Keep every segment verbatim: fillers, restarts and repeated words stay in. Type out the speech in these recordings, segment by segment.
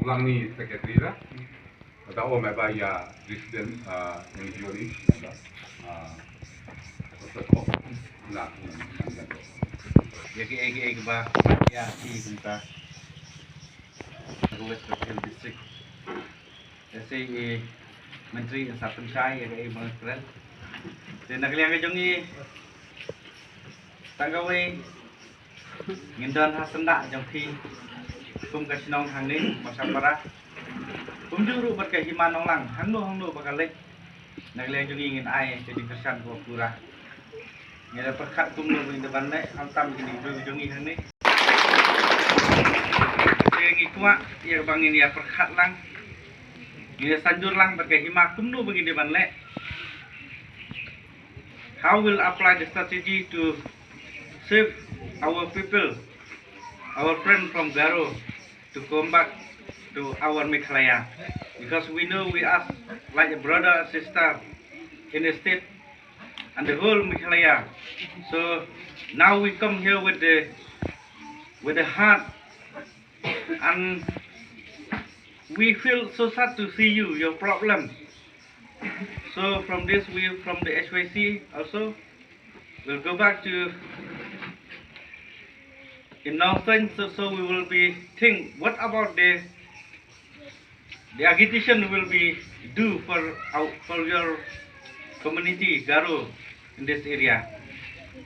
Lang ni secretary la. Ada o mai ba ya president NGO ni. Ya ki ya ki ba ya ki kumta. West Bengal district. Ese i menteri sa pynshai ya ka i bang kren. Te na ka liang ka jong i tang kawei ngin don ha syndah jong phi kum ka shnong hangne Mawshynrut. Kumjuh ruh bad ka hima Nonglang hangno hangno ba ka leit. Na ka liang jong i ngin ai ka jingkyrshan kaba pura. Ngi la pyrkhat kumno ba ngin da ban leh khamtam ki nongbriew jong i hangne. Te ngi kwah ïa ba ngin ïa pyrkhat lang, ngin ïa sanjur lang bad ka hima kumno ba ngin da ban leh. How we'll apply the strategy to save our people, our friend from Garo, to come back to our Meghalaya, because we know we are like a brother and sister in the state and the whole Meghalaya. So now we come here with the with the heart, and we feel so sad to see you, your problem. So from this, we from the H Y C also will go back to in Nongstoiñ. So, so we will be think what about the the agitation will be do for our, for your community Garo in this area.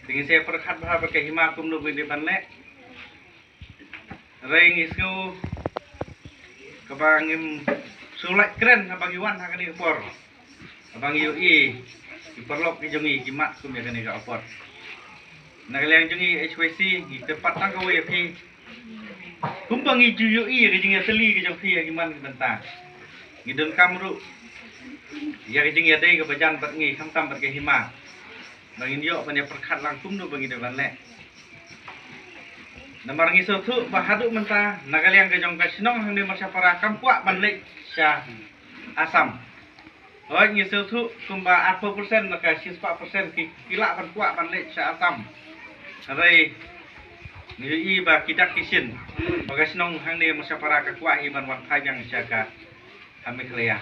Te ngin sa pyrkhat bha bad ka hima kumno ba ngin da ban leh. Hynrei ngi sngew kaba ngim shu lait kren haba ngi wan ha kane ka por. Haba ngi ïohi ki paralok ki jong ngi ki mad kum ïa kane ka por. Na ka liang jong ngi H Y C ngi kyrpad tang kawei ïa phi. Kumba ngi ju ïohi ïa ka jingïatylli ka jong phi ha ki man ki bynta, ngi donkam ruh ïa ka jingïadei kaba jan bad ngi khamtam bad ka hima. Ba ngin ïoh ban ïa pyrkhat lang kumno ba ngin da ban leh. Namar ngi sngewthuh ba haduh mynta na ka liang ka jong ka shnong hangne Mawshynrut kam kwah ban leit sha Assam. Hooid, ngi sngewthuh kumba arphew percent na ka shispah percent ki, ki lah ban kwah ban leit sha Assam. Hynrei ngi ïohi ba ki dak ki shin ba ka shnong hangne Mawshynrut ka kwah hi ban wan phai biang sha ka ha Meghalaya.